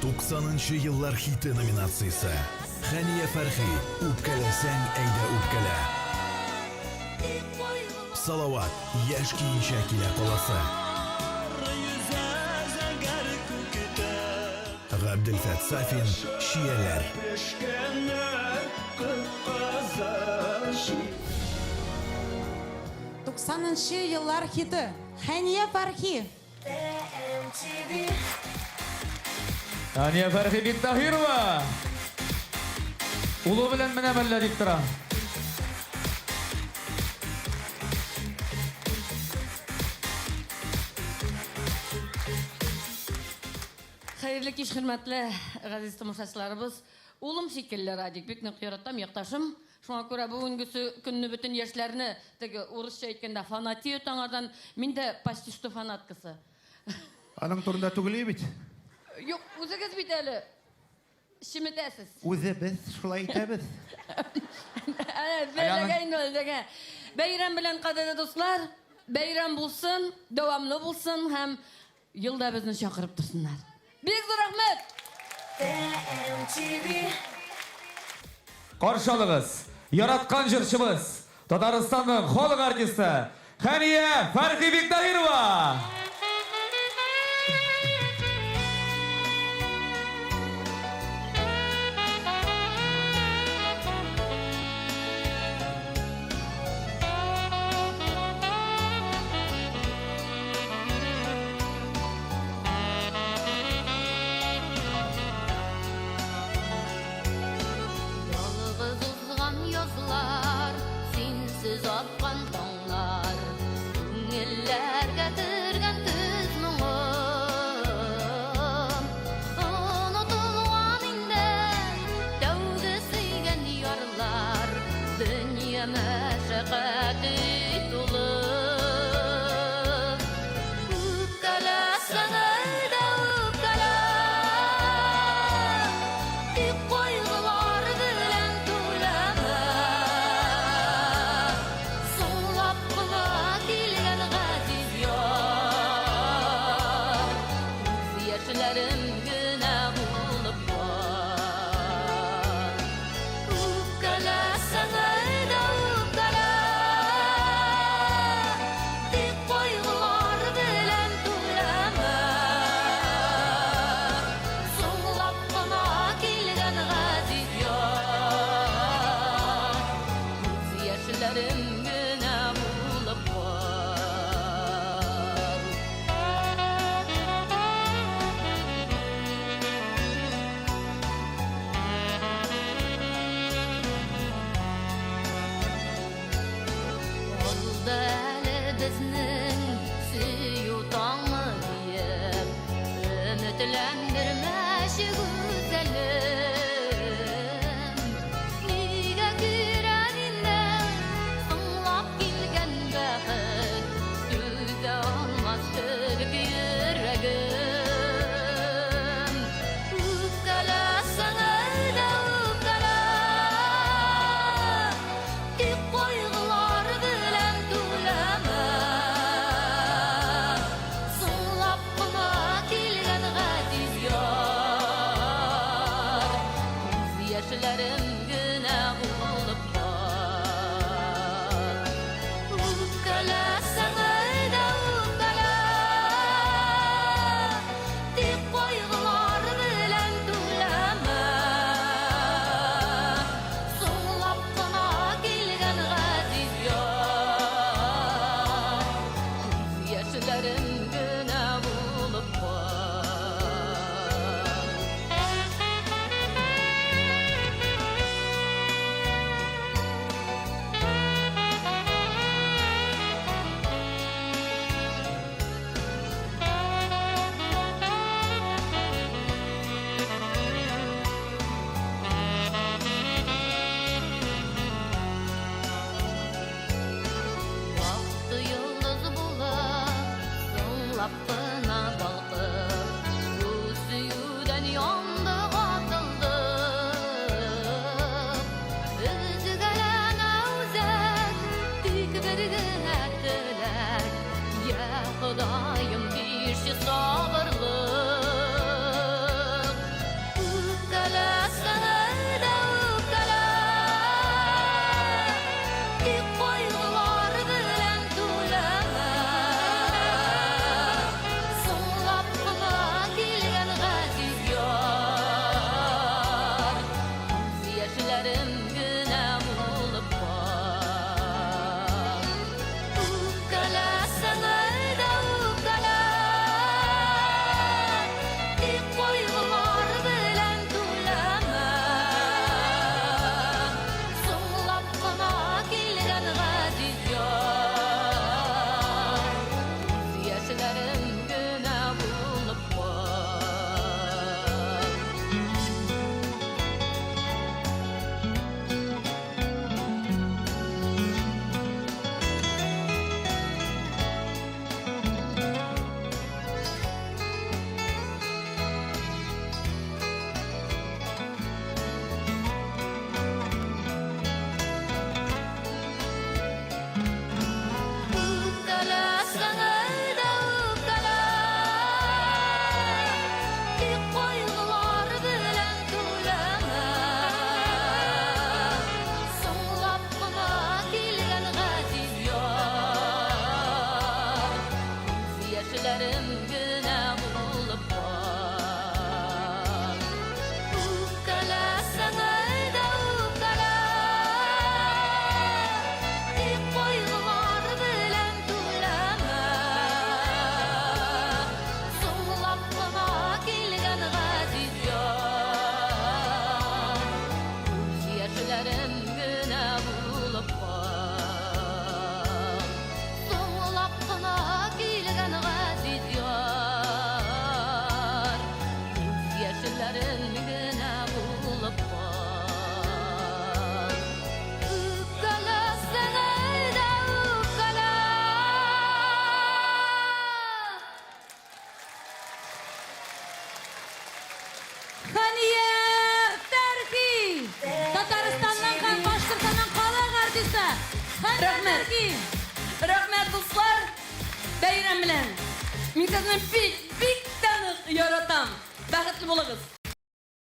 90 нчы еллар хиты номинациясе. Хәния Фәрхи, Үпкәләсәң, әйдә үпкәлә. Салават, Яшь көенчә килә каласы. Габделфәт Сафин, Чияләр. 90 нчы еллар хиты. Хәния Фәрхи. Хәния Фәрхи Биктаһирова! Улы белән менә мәллә дип тора. Хәерле кич, хөрмәтле газиз тамашачыларыбыз. Улым шикелле Радик, бик нык яратам, якташым. Шуңа күрә бүгенгесе көнне бөтен яшьләрне, теге урысча әйткәндә, фанатеют аңардан. Мин дә почти что фанаткасы. Аның турында түгел бит. Юк, үзегез бит әле чеметәсез. Үзебез шулай итәбез. Бәләгә инде ул, бәләгә. Бәйрәм белән, кадерле дуслар, бәйрәм булсын, дәвамлы булсын һәм елда безне чакырып торсыннар. Бик зур рәхмәт! Каршы алыгыз, яраткан җырчыбыз, Татарстанның халык артисты Хәния Фәрхи Биктаһирова! Ялгыз узган язлар, синсез аткан таңнар, күңелләргә кергән көз моңы. Онытылган инде тәүге сөйгән ярлар, дөнья мәшәкате тулы. Үпкәләсәң әйдә үпкәлә, тик кайгылар белән түләмә. Соңлап кына килгән газиз яр, күз яшьләрем генә булып кал. Үпкәләсәң әйдә үпкәлә, тик кайгылар белән түләмә. Соңлап кына килгән газиз яр, күз яшьләрем генә булып кал. Алда әле безнең сөю таңы диеп, өметләндермәче гүзәлем. Нигә кирәк инде соңлап килгән бәхет, түзә алмас кебек йөрәгем. Үпкәләсәң әйдә үпкәлә, тик кайгылар белән түләмә. Соңлап кына килгән газиз яр, Хәния Фәрхи! Татарстанның һәм Башкортстанның халык артисты Хәния Рәхмәт. Фәрхи! Рәхмәт, дуслар! Бәйрәм белән! Мин сезне бик, бик тә нык яратам. Бәхетле булыгыз.